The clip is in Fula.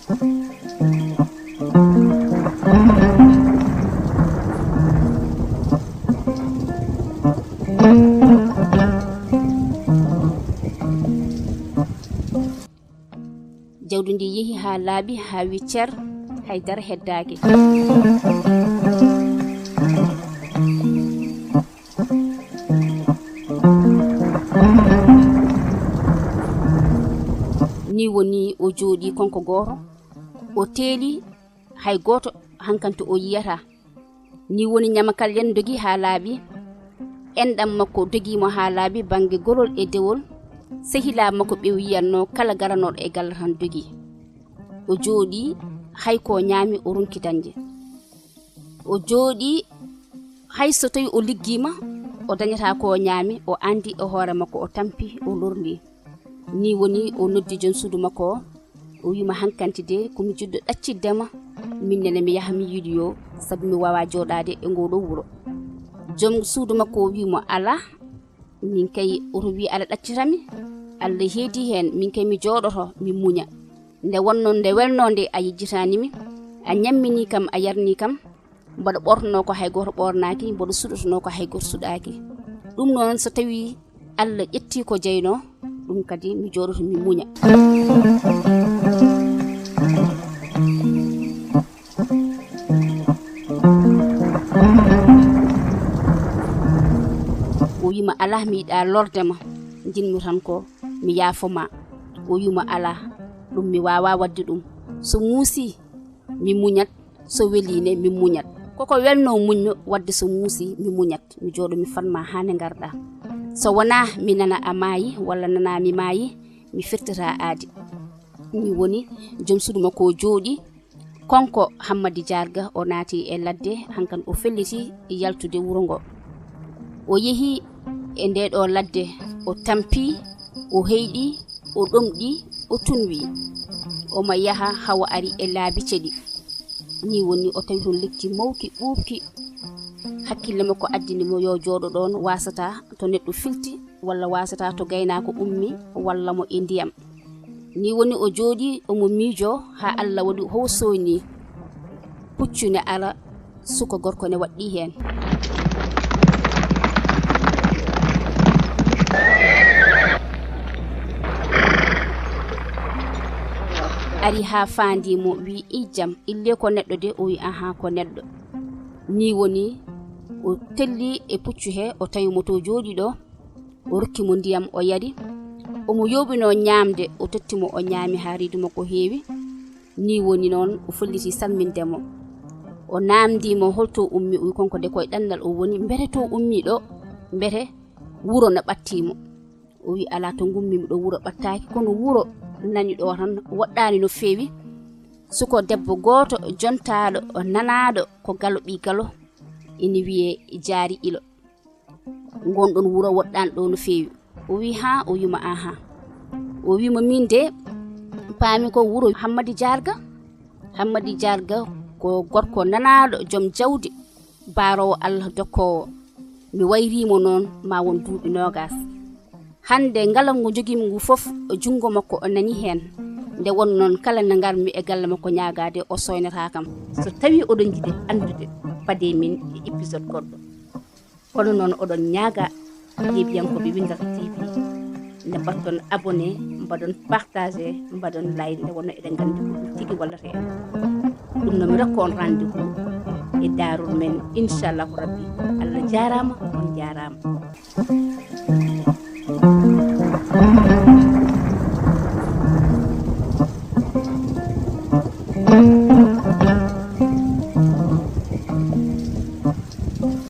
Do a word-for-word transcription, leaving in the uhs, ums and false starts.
Jawdi ndi yehi haa laaɓi, haa wiccer, hay dara heddaaki. Ni woni o jooɗi konko gooto, o teeli, hay gooto hankanto o yiyata. Ni woni ñamakal yen dogi haa laaɓi. Enɗam makko dogi mo haa laaɓi bannge golol e dewol. Sehilaaɓe makko ɓe o yiyatno kala garanooɗo e galle tan dogi. O jooɗi, hay ko ñaami o ronki dañde. O jooɗi, hay so tawi o liggiima, o dañata ko o ñaami, o andi e hoore makko, o tampi, o lorli. Ni woni o noddi joom suudu makko o, o wiima hankanti de ko mi jiɗɗo ɗaccitde ma, min nene mi yaha mi yiiloyo, sabu mi waawa jooɗaade e ngoo ɗoo wuro. Joom suudu makko o wiimo alaa, min kay oto wii aɗa ɗaccita mi, Allah heedi heen, min kay mi jooɗoto mi muña. Nde wonnoo nde welnoo nde a yejjitaani mi, a ñammini kam a yarni kam, mboɗo ɓortnoo ko hay gooto ɓornaaki, mboɗo suɗotonoo ko hay gooto suɗaaki. Ɗum noon so tawii Allah ƴettii ko jeynoo, ɗum kadi mi jooɗoto mi muña. O wiima alaa mi yiɗaa lorde ma, njiɗmi tan ko mi yaafo ma. O wiima alaa, ɗum mi waawaa waɗde ɗum. So muusii mi muñat, so welii ne mi muñat. Koko welnoo muñmi waɗde so muusii mi muñat. Mi jooɗo mi fadma haa nde ngarɗaa. So wonaa mi nana a maayi walla nanaa mi maayi, mi firtata aadi. Ni woni joom suudu makko o jooɗi, konko Hammadi Jaarga o naati e ladde, hankan o felliti yaltude wuro ngo. O yehi e nde ɗo ladde, o tampi, o heyɗi, o ɗomɗi, o tunwi. Omo yaha hawa ari e laabi ceɗi. Ni woni o tawi toon lekki mawki ɓuuɓki. Hakkille makko addini mo yo jooɗo ɗoon, waasata to neɗɗo filti, walla waasata to gaynaako ummi, walla mo e ndiyam. Ni woni o jooɗi, omo miijo haa Allah waɗi how sooyni. Puccu ne ara, suka gorko ne waɗɗii heen. Ari haa faandi mo, wi ijjam, ille ko neɗɗo de? O wi aha ko neɗɗo. Ni woni o telli e puccu he, o tawi mo to jooɗi ɗo, o rokki mo ndiyam o yari. Omo yooɓinoo ñaamde, o totti mo o ñaami haa reedu makko heewi. Ni woni noon o felliti salminde mo. O naamndii mo holto ummi, o wi konko de koye ɗannal o woni, mbete to ummi ɗo, mbete wuro no ɓattii mo. O wi alaa to ngummi mi ɗo wuro ɓattaaki, kono wuro nani ɗo tan woɗɗaani no feewi. Suko debbo gooto jontaaɗo, nanaaɗo ko galo ɓii galo, ina wiyee Jaari Ilo. Ngon ɗon wuro woɗɗaani ɗo no feewi. O wi haa, o wima aha. O wima min de paami ko wuro Hammadi Jaarga. Hammadi Jaarga ko gorko nanaaɗo, joom jawdi, baaroowo Allah dokkoowo. Mi wayriimo noon ma won duuɓi noogaas. Hannde ngalam ngo jogiimi ngu fof, junngo makko o nani heen. Nde won noon kala nde ngarmi e galle makko ñaagaade, o sooynata kam. So tawii oɗon njiɗi anndude, fadee min e épisode goɗɗo. Kono noon oɗon ñaaga yeeɓiyankooɓe Winndata T V nde mbaɗton abonné, mbaɗon partagé, mbaɗon like, nde wonno eɗen nganndi ko ɗum tigi wallata en. Ɗum noon mi rokka on rendez-vous e daarol men, inchallahu rabbi. Allah jaaraama, on jaaraama.